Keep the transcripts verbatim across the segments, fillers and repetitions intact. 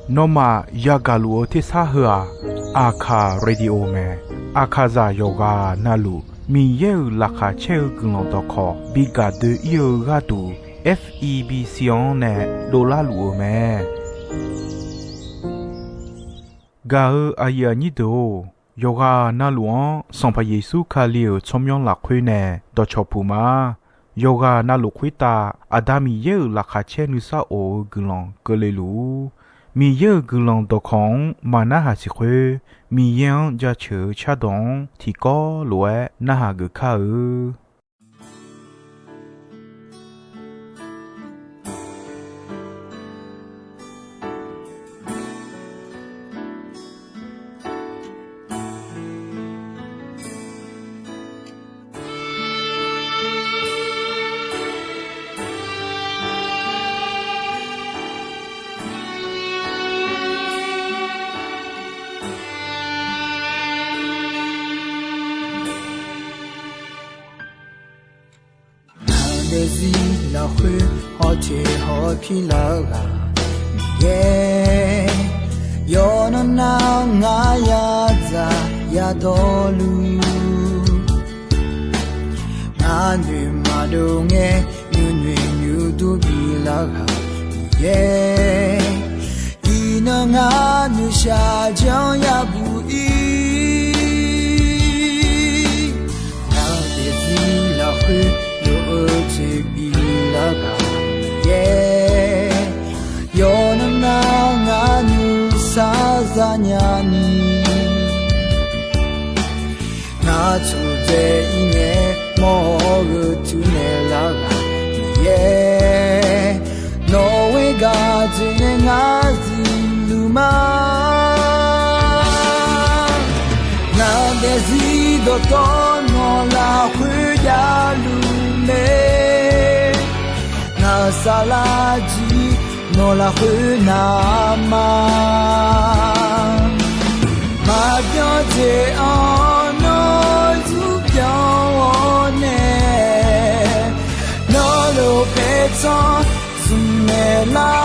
Nawmaf yagaq luf-eu tersar heu-aq, Aqkaq Radio mae. Aqkaqzaq yawqghaq navluf Miqyaer-euq laqkhaq caer-eu guiqlanq dawqkawq bi gaq doe-ir-eu gharduq, F E B C-anr nae dovlar luf-eu mae. Gaq-eu aqyuif aqnyir deuq-or, yawqghaq navluf-anr Sanqpaq Yeqsur Kali-euq tsawrmyanr lafkhoer nae dawqcawq puq ma. Yawqghaq navluf khoertav Aqda Miqyaer-euq laqkhaq caer nuisar of-eu guiqlanq keuvle luf-ur. Miqyaer-euq guiqlanq dawqkawq-anr maqnarhaq siq khoer, Miqyaer-anr jaceuq-eu cardawq-anr tiqkawv lof-aer narhaq geuf kar-eu. Ngaq daefzir lafkhoer hawteq hawpir lar-eu ghaq Miqyaer, yawqnan nar ngar yadzaq yadawrluf, ngar noeq maqdov ngae nuinoeq nuidur bilar ghaq Miqyaer, iqnan ngar noeqshaq janr yabuq ir. Ngaq daefzir lafkhoer lof-eu jeq bilar ghaq Miqyaer, yawqnan nar ngar nuisar zanya ni, ngar tsurdzae ir ngae mawr-eu tuinaeq lar ghaq Miqyaer, nawq ghoer gaq jeq nae ngar zifluf ma. Ngaq daefzir dawqtawv nawq lafkhoer javluf mae, ngaq saflar jir nawq lafkhoer navma, maqbyan jeq-anr nawr zmr byan-awr nae, nawr lof paertsanr zmq naeq lar.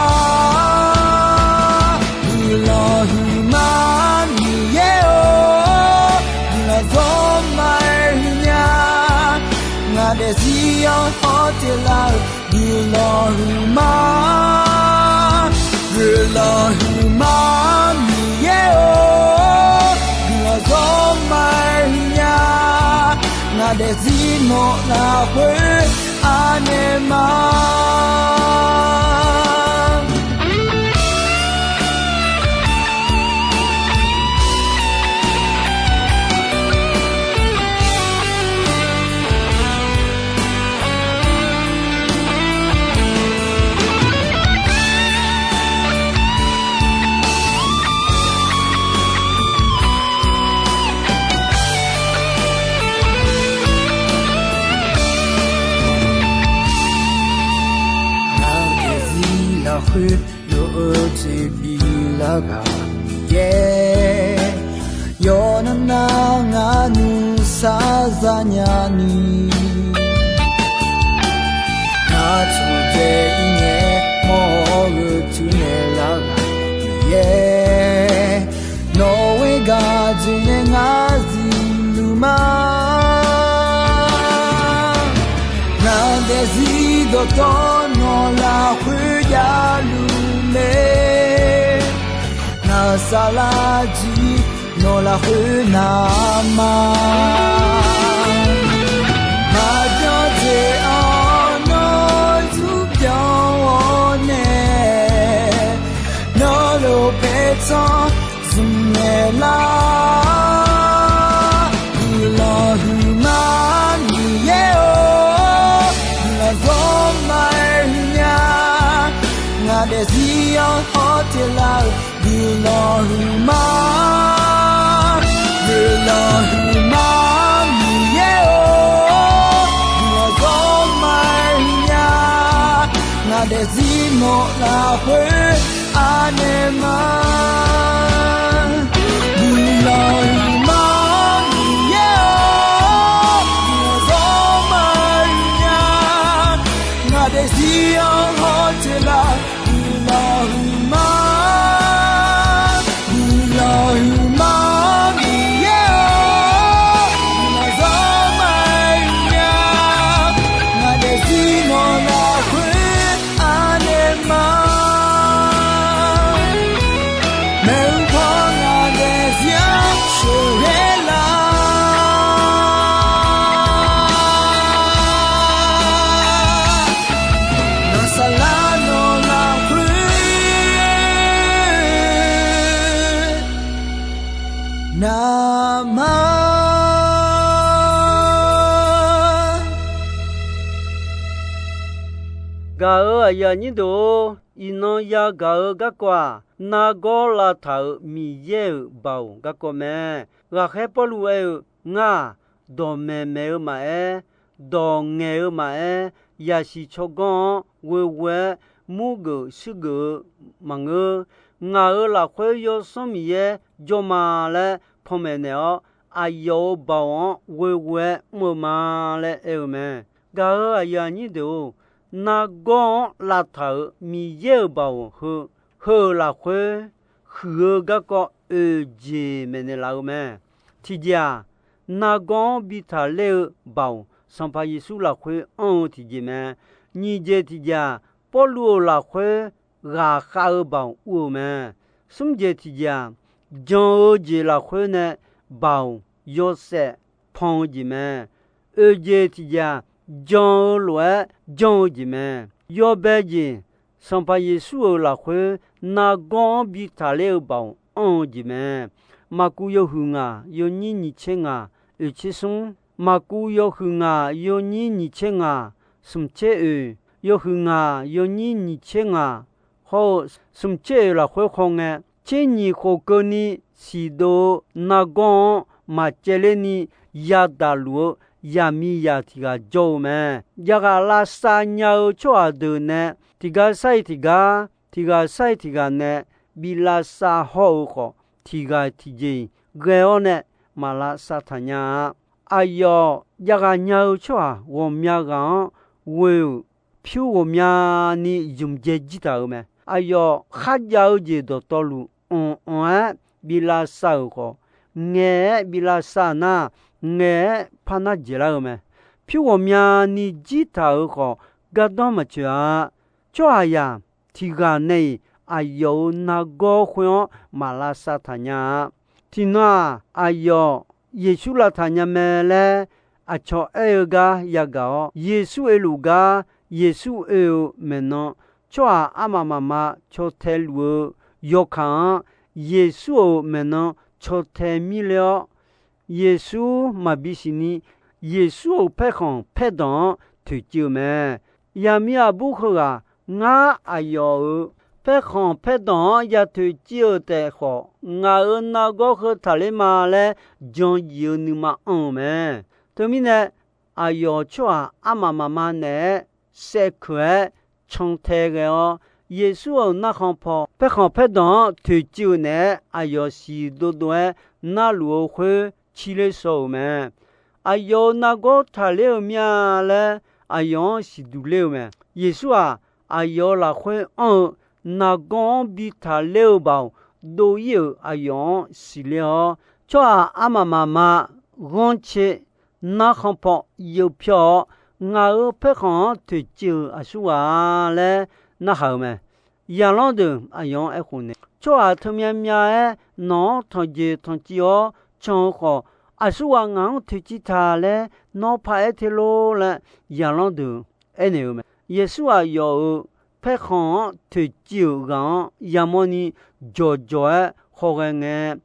Guiqlanq huiqma Miqyaer-or, guiqlanq zawr ma-aer huiq nya. Ngaq daefzir-anr hawteq lar-euq guiqlanq huiqma, guiqlanq huiqma Miqyaer-or, guiqlanq zawr ma-aer huiq nya. Ngaq daefzir nawq lafkhoer anaeq ma. Ngaq daefzir lafkhoer lof-eu jeq bilar ghaq Miqyaer, yawqnan nar ngar nuisar zanya ni, ngar tsurdzae ir ngae mawr-eu tuinaeq lar ghaq Miqyaer, nawq ghoer gaq jeq nae ngar zifluf ma. Ngaq daefzir dawqtawv nawq lafkhoer javluf mae, ngaq saflar jir nawq lafkhoer navma, maqbyan jeq-anr nawr zmr byan-awr nae, nawr lof paertsanr zmq naeq lar. Guiqlanq huiqma Miqyaer-or, guiqlanq zawr ma-aer huiq nya. Ngaq daefzir-anr hawteq lar-euq guiqlanq huiqma, guiqlanq huiqma Miqyaer-or, guiqlanq zawr ma-aer huiq nya. Ngaq daefzir nawq lafkhoer anaeq ma. Guiqlanq huiqma Miqyaer-or, guiqlanq zawr ma-aer huiq nya. Ngaq daefzir-anr hawteq lar-euq guiqlanq Aqyuif aqnyir deuq-or, iqnan yagaq-eu garkawv-aq, nargawr lavtaq-euq Miqyaer-euq baoq garkawv mae. Ghaqkhaer Pawrluv aer-eu, Ngar-aq, dawqmaeq maeq-eu maqaer, dawq ngaeq-eu maqaer, yasiq tsawrganr-anr ghoeghoe-aer murgeuf shuirgeuf-eu maqngeur. Ngaq-euq lafkhoer Yawsanr Miqyaer jawr ma laer panmaeq naeq-awr, aqyawf-euq baoq-anr ghoeghoe-aer mr-eu ma laer aer-eu mae. Gaq-euq aqyuif aqnyir deuq-or, nargawr-anr lavtaq-euq Miqyaer-euq baoq heu, heu-euq lafkhoer huiq-eu garkawv oeq jeq maeqnaeq laf-eu mae. Tiqjeq-aq, nargawr-anr bi taqler-eu baoq Sanqpaq Yeqsur lafkhoer anr-eu tiqjeq mae. Nyiq jeq tiqjeq-aq, Pawrluv-euq lafkhoer ghaqkhav-eu baoq ur-eu mae. Smr jeq tiqjeq-aq, jan-eu jeq lafkhoer nae baoq yawshaef pan-eu jeq mae. Oeq jeq tiqjeq-aq, jan-eu lof-aer janr-eu jeq mae. Yawbae jeq, Sanqpaq Yeqsur-euq lafkhoer nargawr-anr bi taqler-eu baoq anr-eu jeq mae. Maqkuv yawhuiq ngaq yawnyir nyiq tser ngaq oeq tser smr, Maqkuv yawhuiq ngaq yawnyir nyiq tser ngaq smq tser oeq, yawhuiq ngaq yawnyir nyiq tser ngaq hawr-eu smq tser oeq lafkhoer khawngae, tser nyiq khof keuvni siqdov-eu nargawr-anr maqcaevler ni yadaq luf-eu yaqmiqzaq tiq ghaq jawr-eu mae. Yaqghaq lavsav nya-eu tsawrhaq deuq nae tiqgar sar-iq tiqgar, tiq ghaq sar-iq tiq ghaq nae bi lavsav hawr-eu khawf, tiq ghaq tiqjeq-iq ghae-awr nae maq lavsav taq nya-a. Aqyawf yaqghaq nya-eu tsawrhaq ghawqmya ghaq-anr ghoe-euq pyur ghawqmyani zmq dzae jir taq-euq mae. Aqyawf kharjav-eu jeq dawqtawvluf anq anq-aer bi lavsav-euq khawf, ngaeq-aer bi lavsav nar, ngaeq-aer par nar dzaeqlar-eu mae. Pyur ghawqmyani jir taq-euq khawf, gardanr maqtsoeq-a. Tsawrhaqzaq tiq ghaq nae-iq aqyawf-euq nargawr khoer-anr maq lavsav taq nya-a. Tiqnan-aq, aqyawf Yeqsur lavtaq nya mae laer aqcawq aer-eu gar yagaq-awr, Yeqsur oeluf gar Yeqsur oe-eu maeqnan, tsawrhaq armaf mafma caw tae luf-eu yawkaq-anr Yeqsur-euq maeqnan caw tae mirler-awr, Yeqsur maqbi siqni, Yeqsur-euq paerkhanq paerdanq-anr toeqciv-eu mae. Yaqmiq aqbur heughaq, ngar aqyawf-euq paerkhanq paerdanq-anr ya toeqciv-euq taef khawf, ngaq-euq nargawr heu taqler ma laer jan yif-eu nuima anr-eu mae. Teumirnae, aqyawf tsawrhaq armaf mafma naeq-aer saevkeuq-aer cantae ghae-awr, Yeqsur-euq narkhan paw paerkhanq paerdanq-anr toeqciv-eu naeq-aer aqyawf siq dovdov-aer narluf-eu khoer cir ler shaw-euq mae. Aqyawf-euq nargawr taqler-eu mir-a laer aqyawf-anr siqduq ler-eu mae. Yeqsur-aq, aqyawf-euq lafkhoer anr-eu nargawr-anr bi taqler-eu baoq dov-ir-euq aqyawf-anr siqler-awr, tsawrhaq armaf mafma ghanrcae narkhan paw yeuvpyawr-awr, ngaq-euq paerkhanq-anr toeqciv-euq aqsurghaq-a laer narhaq-eu mae. Zaqlanr deuq aqyawf-anr aerkhof nae, tsawrhaq teumyav myav-aer nawq-anr tanqjeq tanqciv-awr can-eu khawf, aqsurghaq ngaq-anr toeqciv taq laer nawr paraer te lor laer zaqlanr deuq aernaeq-eu mae. Yeqsur aqyawf-euq paerkhanq-anr toeqciv-euq ghaq-anr yamawrni jawqjawq-aer hawghae ngae,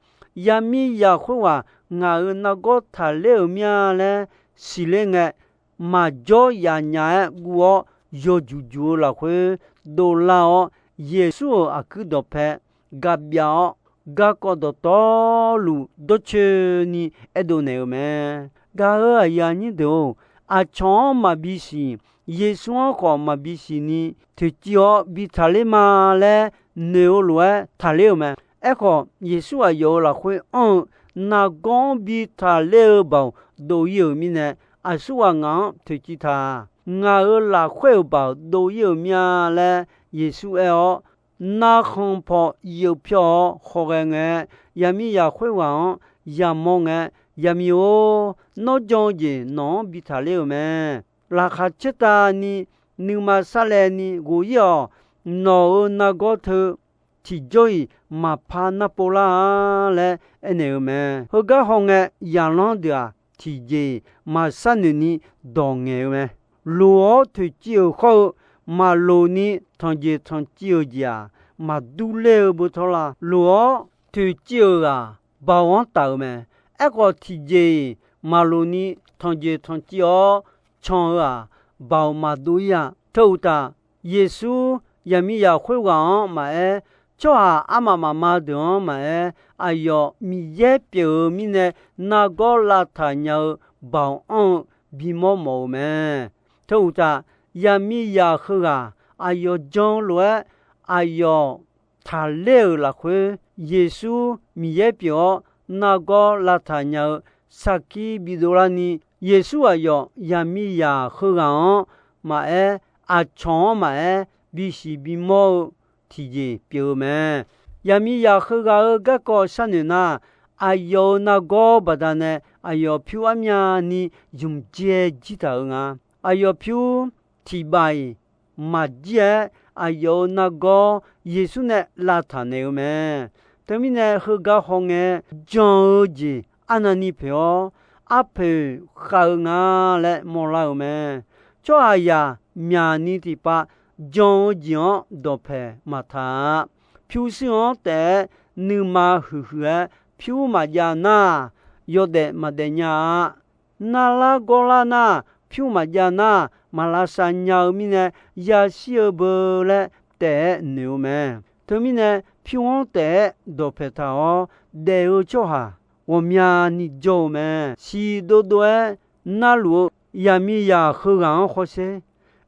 yaqmiqzaq khoerghaq ngaq-euq nargawr taqler-euq mir-a laer siqler ngae, maqjawr yaf nya-aer guv-awr yawjuq juq-eu lafkhoer dovlar-awr, Yeqsur-euq aqkuir dawqpae gaqbyav-awr, garkawv dawqtawvluf dawrcoeni aerdov naeq-eu mae. Gaq-euq aqyuif aqnyir deuq-or, aqcawq-anr maqbi siq, Yeqsur-anr khawf maqbi siqni toeqciv-awr bi taqler ma laer noeq-eu lof-aer taqler-euq mae. Aerkhawf, Yeqsur aqyawf-euq lafkhoer anr-eu nargawr-anr bi taqler-eu baoq dov-ir-euq mirnae, aqsurghaq ngaq-anr toeqciv taq. Ngaq-euq lafkhoer-euq baoq dov-ir-euq mir-a laer Yeqsur aer-awr, narkhan paw yeuvpyawr-awr hawghae ngae, yaqmiqzaq khoerghaq-anr yamawr ngae, Yaqmiq-or, nawr jan-eu jeq nawq-anr bi taqler-euq mae. Laqkhaq caertavni nuima sarlaevni ghof-ir-awq. Nawq-euq nargawr teu tiqjawr-iq maqpar narpov lar-a laer aernaeq-eu mae. Heugar hawngae, zaqlanr deuq-aq, tiqjeq-iq maqsharnoeq ni dawq ngaeq-eu mae. Loq-awr toeqciv-euq khawr-eu, maqloq ni tanqjeq tanqciv-euq jeq-aq, maqdur ler-eu beutawr la. Loq-awr toeqciv-euq ghaq baoq-anr taf-euq mae. Aerkhawf, tiqjeq-iq maqloq ni tanqjeq tanqciv-awr can-eu-aq, baoq maqdov-ir-a. Teu uqtaf, Yeqsur yaqmiqzaq khoerghaq-anr maqaer, tsawrhaq armaf mafma deuq-anr maqaer, aqyawf Miqyaer pyeuf-eu mirnae nargawr lavtaq nya-eu baoq anr-eu bimawr mawf-eu mae. Teu uqtaf, yaqmiqzaq heughaq aqyawf jan-eu lof-aer aqyawf taqler-euq lafkhoer, Yeqsur Miqyaer pyeuf-awr nargawr lavtaq nya-eu sarkir bidov larni, Yeqsur aqyawf yaqmiqzaq heughaq-anr maqaer, aqcawq-anr maqaer, bisiq bimawr-eu tiqjeq pyeuf-eu mae. Yaqmiqzaq heughaq-euq garkawv sharnoeq nar, aqyawf-euq nargawr baqdanae aqyawf pyur armyavni zmq jae jir taq-euq nga. Aqyawf pyur tiq baf-iq maqjir-aer, aqyawf-euq nargawr Yeqsur nae lavtaq naeq-eu mae. Teumirnae, heugar hawngae jan-eu jeq arnavni poeq-awr, arpoeq khav-eu nga laer mawrlar-euq mae. Tsawrhaqzaq myaqni tiqpav jan-eu jeq-anr dawqpaeq maqtaq-a. Pyurshuir-anr taef-aer nuima huiqhuiq-aer pyur maqjav nar, yawdaef maqdaef nya-a. Narlar gawrlar nar, pyur maqjav nar, maq lavsav nya-eu mirnae, yashir-eu beu laer taef-aer noeq-eu mae. Teumirnae, pyur-anr taef-aer dawqpaeq taq-awr daef-eu tsawrhaq ghawqmyani jawr-eu mae. Siq dovdov-aer narluf-eu yaqmiqzaq heughaq-anr hawsher.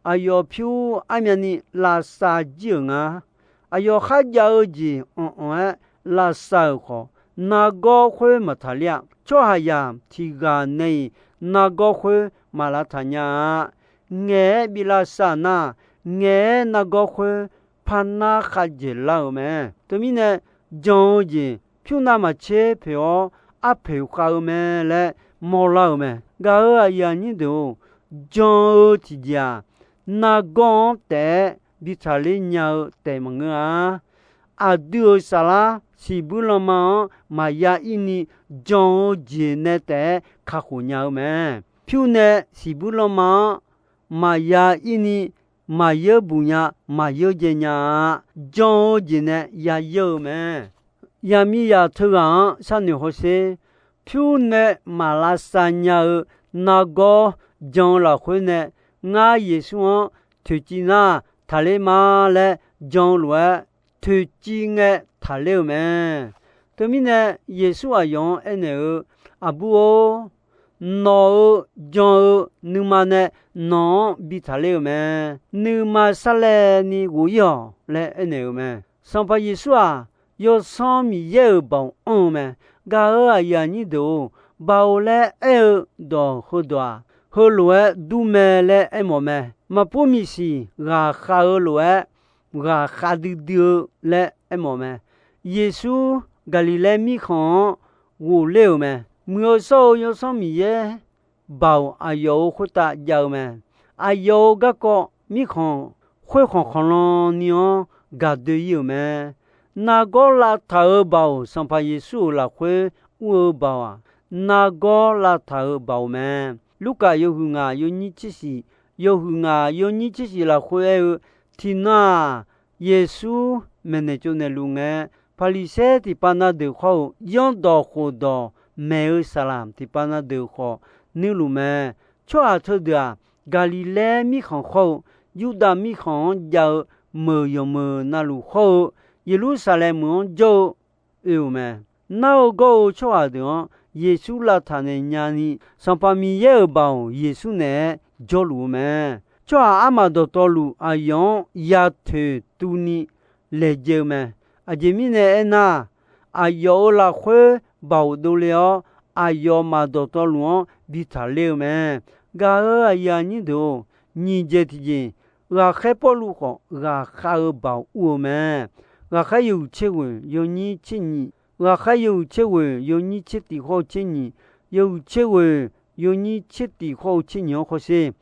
Aqyawf pyur armyavni lavsav jir-euq nga. Aqyawf kharjav-eu jeq anq-anq-aer lavsav-euq khawf, nargawr khoer maqtaq ler-a. Tsawrhaqzaq tiq ghaq nae-iq nargawr khoer maq lavtaq nya-a. Ngaeq-aer bi lavsav nar, ngaeq-aer nargawr khoer par nar khavdzaeq lar-euq mae. Teumirnae, jan-eu jeq pyur navmaqtser poeq-awr arpoeq khav-eu mae laer mawrlar-euq mae. Gaq-euq aqyuif aqnyir deuq-or, jan-eu tiqjeq-aq, nargawr-anr taef-aer bi taqler nya-eu taef maqngeur-a. Aqdui-euq saflar siqbuir lanma-anr maqya ir ni jan-eu jeq nae taef-aer kakhof nya-eu mae. Pyur nae siqbuir lanma-anr maqya ir ni maqyeur buq nya, maqyeur dzae nya-a. Jan-eu jeq nae ya yeur-eu mae. Yaqmiqzaq teughaq-anr sharnoeq hawsher. Pyur nae maq lavsav nya-eu nargawr jan-eu lafkhoer nae, ngar Yeqsur-anr toeqciv nar taqler ma laer jan-eu lof-aer, toeqciv ngae taqler-euq mae. Teumirnae, Yeqsur aqyawf-anr aernaeq-eu, Aqbur-or, nawq-euq jan-eu nuima nae nawq-anr bi taqler-euq mae. Nuima sarlaevni ghof ir-awq laer aernaeq-euq mae. Sanqpaq Yeqsur-aq, Yawsanr Miqyaer-euq baoq anr-eu mae. Gaq-euq aqyuif aqnyir deuq-or, baoq laer aer-eu dawq heudawq-aq, heulof-aer dur mae laer aermawf mae. Maqpur miqsiq ghaqkhav-eu lof-aer, ghaqkhav duidui-eu laer aermawf mae. Yeqsur Gaqliqlaer mirkhanq-anr ghofler-euq mae. Muiq-eu shawr-eu Yawsanr Miqyaer baoq aqyawf-euq khoertav jav-eu mae. Aqyawf-euq garkawv mirkhanq khoerkhanq khanqlan ni-anr gaqdoe ir-euq mae. Nargawr lavtaq-euq baoq Sanqpaq Yeqsur-euq lafkhoer ur-eu baoq-aq, nargawr lavtaq-euq baoq mae. Lurkaf yawhuiq ngaq yawnyir tser shif, yawhuiq ngaq yawnyir tser shif lafkhoer aer-eu, tiqnan-aq, Yeqsur maeqnaeq tsovnaeq luf ngae, Paqliqsaer tiqpav na deuq khawr-eu, zanrdawq khofdawq maeq-eu saqlaq tiqpav na deuq khawf nuirluf mae. Tsawrhaq teudeuq-aq, Gaqliqlaer mirkhanq khawr-eu, Yurdav mirkhanq-anr jav-eu meuq yawqmeuq na luf khawr-eu, Yeqlursaqlaeq meuq-anr jawr-eu oe-euq mae. Nar-eu gawr-eu tsawrhaq deuq-anr Yeqsur lavtaq naeq nyani, Sanqpaq Miqyaer-euq baoq Yeqsur naeq-aer jawrluf-eu mae. Tsawrhaq armaf dawqtawvluf aqyawf-anr ya toeq tuvni laejae-eu mae. Aqjeq mirnae aernar, aqyawf-euq lafkhoer baoq dovle-awr, aqyawfmaf dawqtawvluf-anr bi taqler-eu mae. Gaq-euq aqyuif aqnyir deuq-or, nyiq jeq tiqjeq, ghaqkhaer Pawrluv khawf ghaqkhav-eu baoq ur-eu mae. Ghaqkhaer yawhuiq tser ghoeq yawnyir tser nyiq, ghaqkhaer yawhuiq tser ghoeq yawnyir tser tiq khawr-eu tser nyiq, yawhuiq tser ghoeq yawnyir tser tiq khawr-eu tser nyiq-anr hawsher.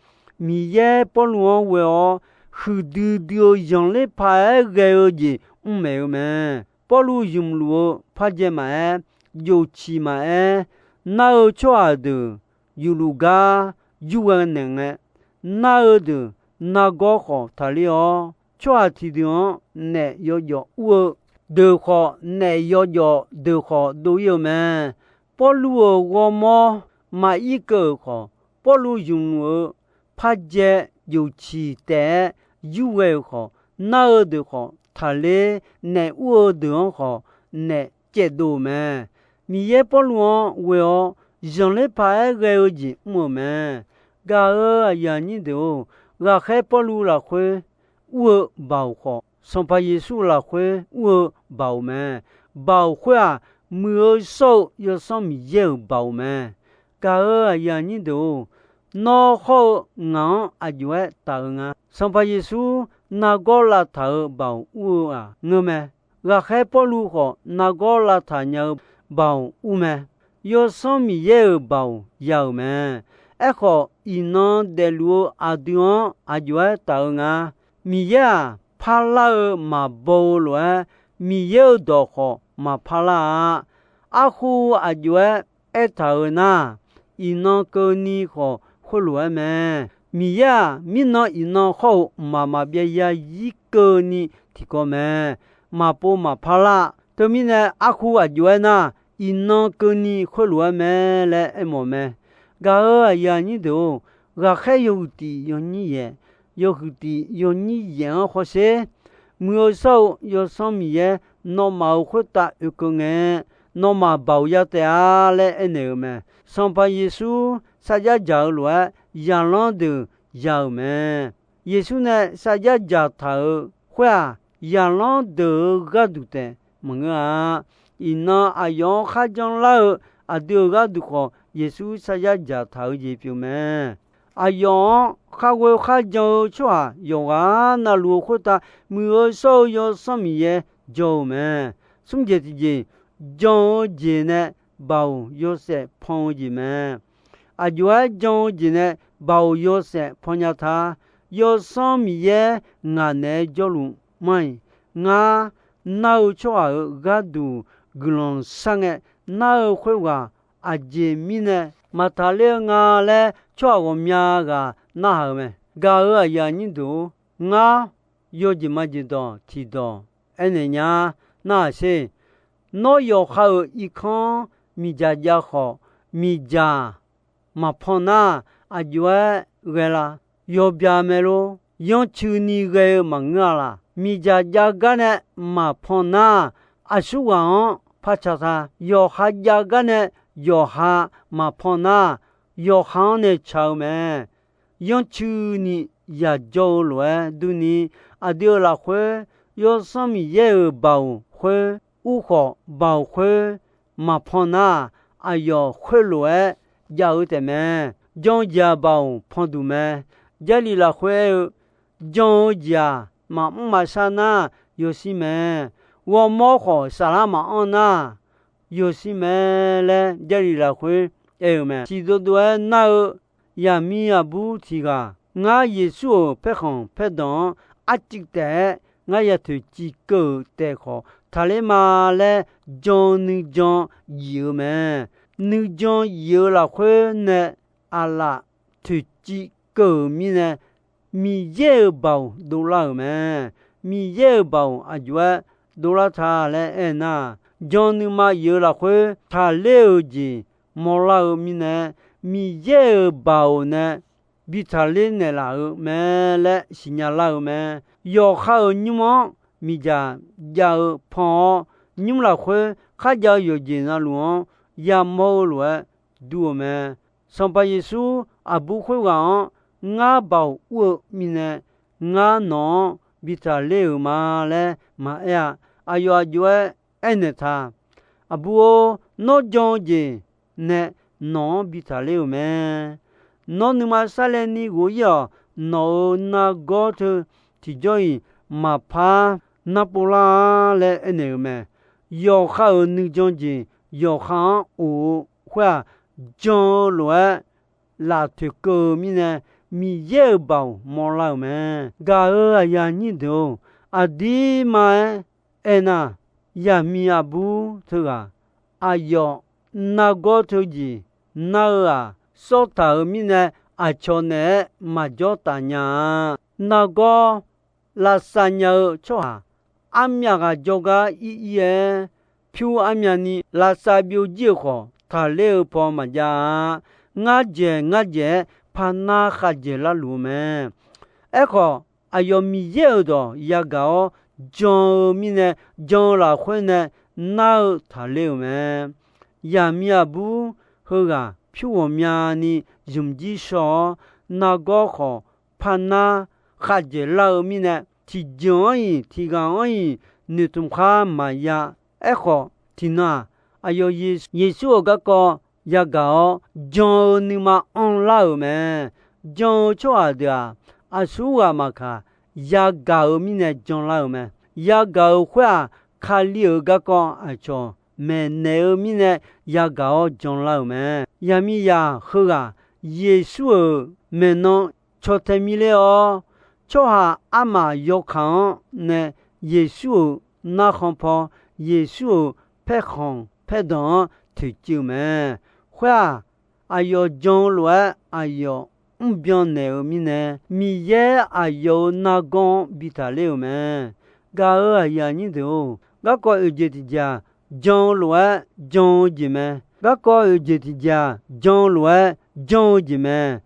Miqyaer Pawrluv-anr ghoe-awr, huiqdui dui-eu zanqler paq-aer ghae-eu jeq mr maeq-eu mae. Pawrluv zmqluf-eu parjae maqaer, jofciq maqaer, nar-eu tsawrhaq deuq yufluf gar yurghae naeq ngae, nar-eu deuq nargawr khawf taqler-awr, tsawrhaq tiqdeuq-anr naef yawjawf ur-eu deuq khawf, naef yawjawf deuq khawf dov ir-eu mae. Pawrluv-euq ghawrmawr maqir keuv-euq khawf, Pawrluv zmqluf-eu parjae jofciq taef-aer yurghae-euq khawf, nar-eu deuq khawf taqler, naef ur-eu deuq-anr khawf naef caevdov-euq mae. Miqyaer Pawrluv-anr ghoe-awr zanqler paq-aer ghae-eu jeq mr-euq mae. Gaq-euq aqyuif aqnyir deuq-or, ghaqkhaer Pawrluv lafkhoer ur-eu baoq khawf, Sanqpaq Yeqsur lafkhoer ur-eu baoq mae. Baoq khoer-aq, muiq-eu shawr-eu Yawsanr Miqyaer-euq baoq mae. Gaq-euq aqyuif aqnyir deuq-or, nawr hawr-eu ngaq-anr aq jov-aer taf-eu nga. Sanqpaq Yeqsur nargawr lavtaq-euq baoq ur-eu-aq ngeur mae. Ghaqkhaer Pawrluv khawf nargawr lavtaq nya-eu baoq ur mae. Yawsanr Miqyaer-euq baoq ya-euq mae. Aerkhawf, iqnan daefluf-eu aqdui-anr aq jov-aer taf-eu nga. Miqyaer-aq, parlar-eu maqbaw-eu lof-aer, Miqyaer-euq dawq khawf maqpar lar-a. Arkhu aq jov-aer aertaq-eu nar, iqnan keuvni khawf khoerlof-aer mae. Miqyaer-aq, mirnan iqnan hawr-eu mqmaq maqbyav zarzir keuvni tiqkawv mae. Maqpov maqpar lar. Teumirnae, arkhu aq jov-aer nar, iqnan keuvni khoerlof-aer mae laer aermawf mae. Gaq-euq aqyuif aqnyir deuq-or, ghaqkhaer yawhuiq tiq yawnyir yaeq, yawhuiq tiq yawnyir yaeq-anr hawsher. Muiq-eu shawr-eu Yawsanr Miqyaer nawmaf-euq khoertav oekeuv ngae, nawmaf baoq ya taef-a laer aernaeq-euq mae. Sanqpaq Yeqsur sarjax dzaq-eu lof-aer, zaqlanr deuq ya-euq mae. Yeqsur nae sarjax dzaqtaq-euq khoer-aq, zaqlanr deuq-euq gharduq taef maqngeur-a. Iqnan aqyawf-anr kharjan lar-eu aqdui-euq gharduq khawf, Yeqsur sarjax dzaqtaq-eu jeq pyeuf mae. Aqyawf-anr kharghoe kharjan-eu tsawrhaq yawqghaq navluf-eu khoertav, muiq-eu shawr-eu Yawsanr Miqyaer jawr-eu mae. Smr jeq tiqjeq, jan-eu jeq nae baoq yawshaef pan-eu jeq mae. Aq jov-aer jan-eu jeq nae baoq yawshaef pan nya ta. Yawsanr Miqyaer ngaq naeq-aer jawrluf mar-iq, ngar nar-eu tsawrhaq-euq gharduq guiqlanq shar ngae nar-eu khoerghaq, aqjeq mirnae maqtaq ler-eu nga laer tsawrhaq ghawqmya ghaq narhaq-euq mae. Gaq-euq aqyuif aqnyir deuq-or, ngar yawjeq majeq dawq tiqdawq aernaeq nya. Narhaq sher. Nawr yawqha-euq irkanr miqdzaq jav khawf, miqdzaq maqpan nar, aq jov-aer ghae la? Yawbya mae lor. Yanrcuini ghae-eu maqngeur-a laq? Miqdzaq jav gar nae maqpan nar, aqsurghaq-anr par ca ta. Yawqha jav gar nae yawqha maqpan nar, yawqha-anr nae ca-eu mae. Yanrcuini yajawr-eu lof-aer durni, aqdui-euq lafkhoer Yawsanr Miqyaer-euq baoq khoer ur khawf, baoq khoer maqpan nar, aqyawf khoerlof-aer jav-eu taef mae. Jan-eu jeq-aq baoq panduq mae. Jarlif lafkhoer aer-eu, jan-eu jeq-aq maqmr maqshar nar, yawshir mae. Ghawrmawr khawf saflar maqanr nar, yawshir mae laer Jarlif lafkhoer aer-eu mae. Siq dovdov-aer nar-eu yaqmiq aqbur tiq ghaq, ngar Yeqsur-euq paerkhanq paerdanq-anr arcuiv taef-aer ngar ya toeqciv keuv-euq taef khawf taqler ma laer jan nuijan jif-eu mae. Nuijan jif-eu lafkhoer nae aqlaf toeqciv keuv-euq mirnae, Miqyaer-euq baoq dovlar-euq mae. Miqyaer-euq baoq aq jov-aer dovlar ta laer aernar, jan nuima jif-eu lafkhoer taqler-euq jeq mawrlar-eu mirnae, Miqyaer-euq baoq nae bi taqler naeqlaf-euq mae laer siqnya lar-eu mae. Yawqha-euq nymr-anr miqdzaq jav-eu pan-awr, nymr lafkhoer kharjav-eu yawqjeq navluf-anr yamawr-eu lof-aer dur-eu mae. Sanqpaq Yeqsur aqbur khoerghaq-anr, ngar baoq ur-eu mirnae, ngar nawq-anr bi taqler-euq ma laer maqaer-a. Aqyawf aq jov-aer aernaeq ta. Aqbur-or, nawr jan-eu jeq nae nawq-anr bi taqler-euq mae. Nawr nuima sarlaevni ghof-ir-awq. Nawq-euq nargawr teu tiqjawr-iq maqpar narpov lar-a laer aernaeq-euq mae. Yawqha-euq nuijan jeq yawqha-anr of-eu khoer-aq, jan-eu lof-aer laftoeq keuv-eu mirnae, Miqyaer-euq baoq mawrlar-euq mae. Gaq-euq aqyuif aqnyir deuq-or, aqdirma-aer aernar, yaqmiq aqbur teughaq aqyawf nargawr teujeq nar-eu-aq, sawrtaq-euq mirnae aqcawq naeq-aer maqjawr taf nya-a. Nargawr lavsav nya-eu tsawrhaq armyaf ghaq jawrgar ir ir-aer, pyur armyavni lavsav byovjir-euq khawf, taqler-eu paw maqjav-a. Ngar dzaeq ngar dzaeq-aer par nar khavdzaeq larluf-eu mae. Aerkhawf, aqyawf Miqyaer-euq dawq yagaq-awr jan-eu mirnae, jan-eu lafkhoer nae nar-eu taqler-euq mae. Yaqmiq aqbur heughaq pyur ghawqmyani zmqjir shaw-awr, nargawr khawf parnar khavdzaeq lar-eu mirnae, tiqjeq-anr-iq tiqghaq-anr-iq noeqtmq khar maqya. Aerkhawf, tiqnan-aq, aqyawf Yeqsur-euq garkawv yagaq-awr jan-eu nuima anrlar-euq mae. Jan-eu tsawrhaq deuq-aq, aqsur ghaq maqkaq, yagaq-euq mirnae janlar-euq mae. Yagaq-euq khoer-aq, Kali-euq garkawv aqcawq maeqnaeq-eu mirnae yagaq-awr janlar-euq mae. Yaqmiqzaq heughaq Yeqsur-euq maeqnan caw tae mirler-awr, tsawrhaq armaf yawkaq-anr nae Yeqsur-euq narkhan paw, Yeqsur-euq paerkhanq paerdanq-anr toeqciv-euq mae. Khoer-aq, aqyawf jan-eu lof-aer aqyawf mrbyan naeq-eu mirnae, Miqyaer aqyawf-euq nargawr-anr bi taqler-euq mae. Gaq-euq aqyuif aqnyir deuq-or, garkawv oeq jeq tiq jeq-aq, jan-eu lof-aer jan-eu jeq mae. Garkawv oeq jeq tiq jeq-aq, jan-eu lof-aer jan-eu jeq mae.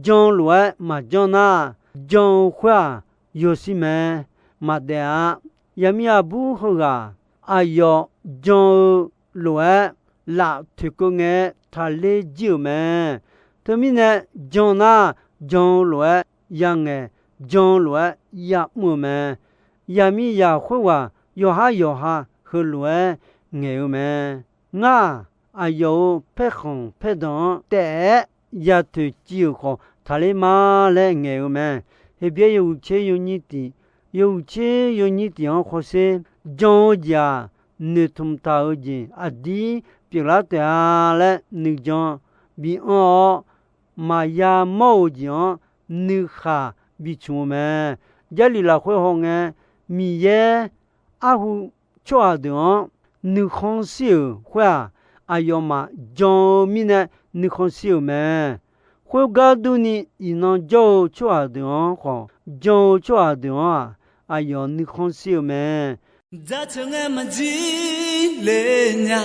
Jan-eu lof-aer maqjanr nar, jan-eu khoer-aq, yawshir mae. Maqdaef-a. Yaqmiq aqbur heughaq aqyawf jan-eu lof-aer laf toeqkeuv ngae taqler jir-euq mae. Teumirnae, jan nar, jan-eu lof-aer yangaeq, jan-eu lof-aer yamr-euq mae. Yaqmiqzaq khoerghaq yawqhar yawqha heulof-aer ngaeq-eu mae. Ngar-aq, aqyawf-euq paerkhanq paerdanq-anr taef-aer ya toeqciv-euq khawf taqler ma laer ngaeq-eu mae. Heqbyaer yawhuiq tser yawnyir tiq, yawhuiq tser yawnyir tiq-anr hawsher, jan-eu jeq-aq, noeqtmq taq-eu jeq aqdir pyeuflar taef-a laer nuijan bi anr-awr, maqya mawr-euq jeq-anr nuikhaq bi tsmq-eu mae. Jarlif lafkhoer hawngae, Miqyaer arhu tsawrhaq deuq-anr nuikhanr shir-euq khoer-aq, aqyawfmaf jan-eu mirnae nuikhanr shir-euq mae. Khoergar durni, iqnan jawr-eu tsawrhaq deuq-anr khawf, jan-eu tsawrhaq deuq-anr-aq, aqyawf nuikhanr shir-eu mae. Jaceuq ngae maqjir le nya,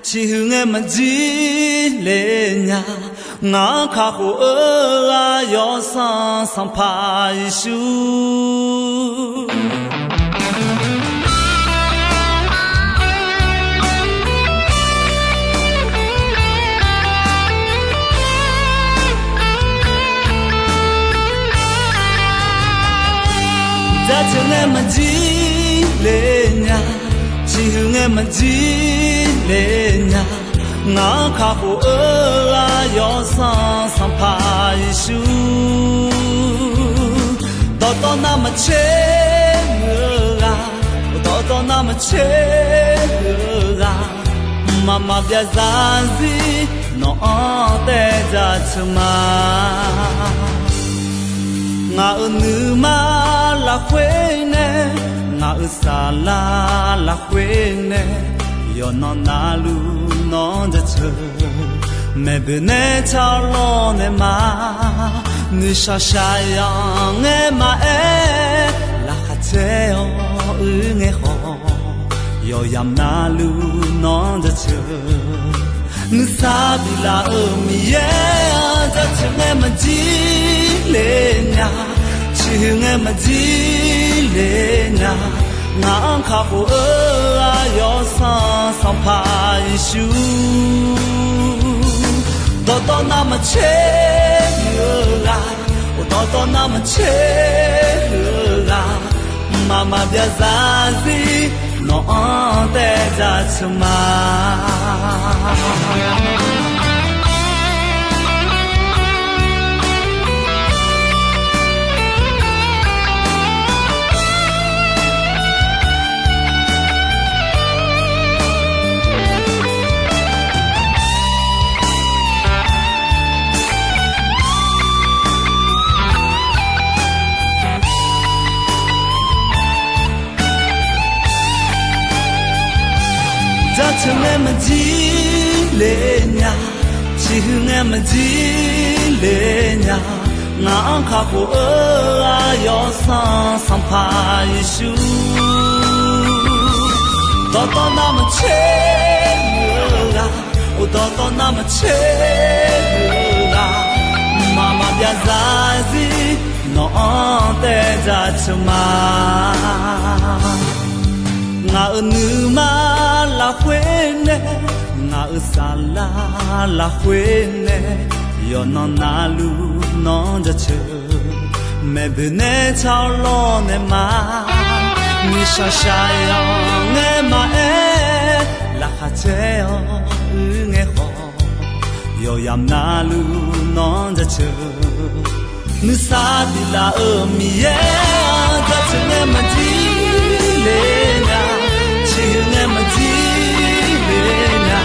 ciqhuiq ngae maqjir le nya, ngaq-anr kakhof-eu ghaq Yawsanr Sanqpaq Yeqsur. Jaceuq ngae maqjir le nya, ciqhuiq ngae maqjir le nya, ngaq-anr kakhof-eu ghaq Yawsanr Sanqpaq Yeqsur. Dawqtawv navmaqtser muiq-eu ghaq, dawqtawv navmaqtser muiq-eu ghaq, mqmaq maqbyav zarzir nawq-anr taev jaceuq ma. Ngaq-euq nuima lafkhoer nae, ngaq-euq saflar lafkhoer nae, yawqnan navluf nawq-anr jaceuq. Maeqboeq nae car lawr nae ma, nuishaq shaqyanq ngae maqaer, laqkhaq caer-awr uir ngae khawf, yawqyamq navluf nawq-anr jaceuq. Nuisar biflaf-euq Miqyaer-anr jaceuq ngae maqjir le nya, ciqhuiq ngae maqjir le nya, ngaq-anr kakhof-eu ghaq Yawsanr Sanqpaq Yeqsur. Dawqtawv navmaqtser muiq-eu ghaq, dawqtawv navmaqtser muiq-eu ghaq, mqmaq maqbyav zarzir nawq-anr taev jaceuq ma. Jaceuq ngae maqjir le nya, ciqhuiq ngae maqjir le nya, ngaq-anr kakhof-eu ghaq Yawsanr Sanqpaq Yeqsur. Dawqtawv navmaqtser muiq-eu ghaq, dawqtawv navmaqtser muiq-eu ghaq, mqmaq maqbyav Byav zarzir nawq-anr taev dzaq teuq ma. Ngaq-euq nuima lafkhoer nae, ngaq-euq saflar lafkhoer nae, yawqnan navluf nawq-anr jaceuq. Maeqboeq nae tsawrlawr nae ma, nuishaq shaqyanr ngae maqaer, laqkhaq caer-awr uir ngae khawf, yawqyamq navluf nawq-anr jaceuq. Nuisar biflaf-euq Miqyaer-anr jaceuq ngae maqjir le nya, ciqhuiq ngae maqjir le nya.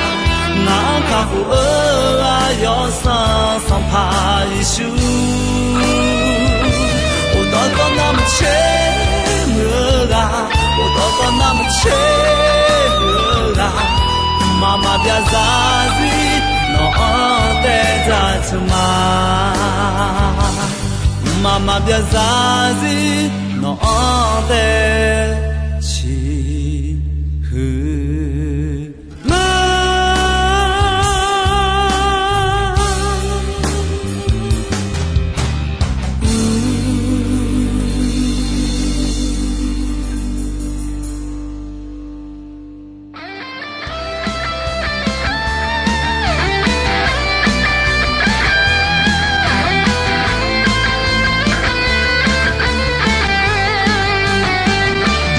Ngaq-anr kakhof-eu aqyawf Sanqpaq Sanqpaq Yeqsur, uqdawq dawq navmaqtser muiq-eu ghaq, uqdawq dawq navmaqtser muiq-eu ghaq, mqmaq maqbyav zarzir nawq-anr taev dzaq teuq ma. Mqmaq maqbyav zarzir nawq-anr taev ciqhuiq ma.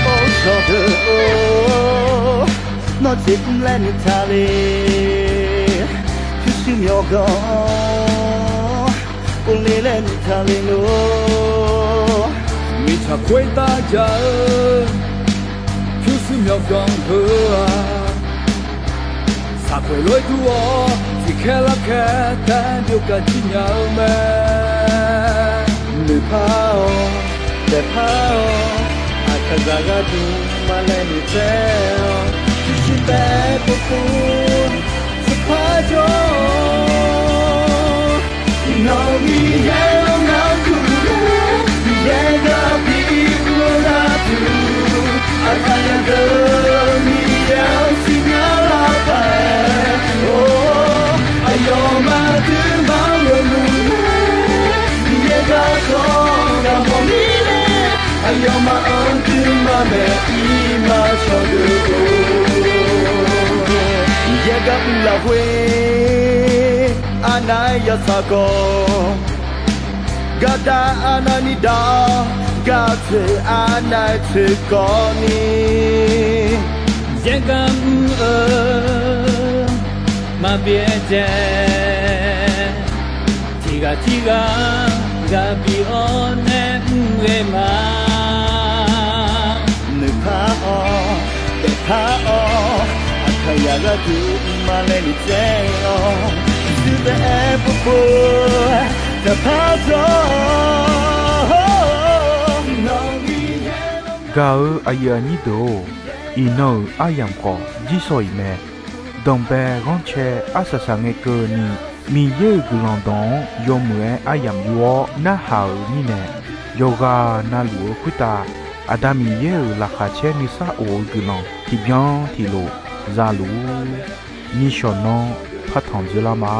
Or, sawqdeuq-or, nawr jeqhmr laer noeq taqler. Pyurshuir myawqganq-anr uvle laer noeq taqler lor. Mirtsaq khoertav jaq-eu pyurshuir myawqganq heu-aq, saqkhoeq lof-aer dur-awr tiqkhaer larkhaer taef-aer byov gaq jir nya-eu mae. Noeqpar-awr, daefpar-awr, aqkaqzaq gharduq ma laer noeqtsaev-awr, pyurshuir taef-aer povpov taqpar jawr-awr, nawq-euq Miqyaer-anr narduq, Miqyaer gar bi mr-eu gharduq, aqkaqzaq deuq Miqyaer-anr siqnya lar paq-aer, or, aqyawfmaf duimaf-anr yawmuiq, Miqyaer garkawv gaq mawf mirnae, aqyawfmaf-anr duimaf maeq-ir ma sawqdeuq-or. Miqyaer gar mr lafkhoer arnav-aer yawtsaq khawf, gardav arnavni dav-awr, gaq tsoeq arnav-aer tsoeq kawvni, Miqyaer gar mr-eu maqbyaerdzae, tiqghaq tirghaq ghaq bi-awr nae mr ghae ma. Noeqpar-awr, daefpar-awr, aqkaqzaq gharduq ma laer noeqtsaev-awr, pyurshuir taef-aer povpov taqpar jawr-awr, Gaq-eu aqyuif aqnyir deuq-or, iqnan-euq aryamq khawf jirsawq iq mae. Danqbae ghanrcae arsaq saq ngae keuvni, Miqyaer-euq guiqlanq dawq-anr yawmuiq-aer aryamq yur-awr narhaq-euq mirnae, yawqghaq navluf-eu khoertav Aqda Miqyaer-euq laqkhaq caer nuisar of-eu guiqlanq tiqbyan tiqlof za luf-ur. Nishawq nanr partanq dzeurlar ma.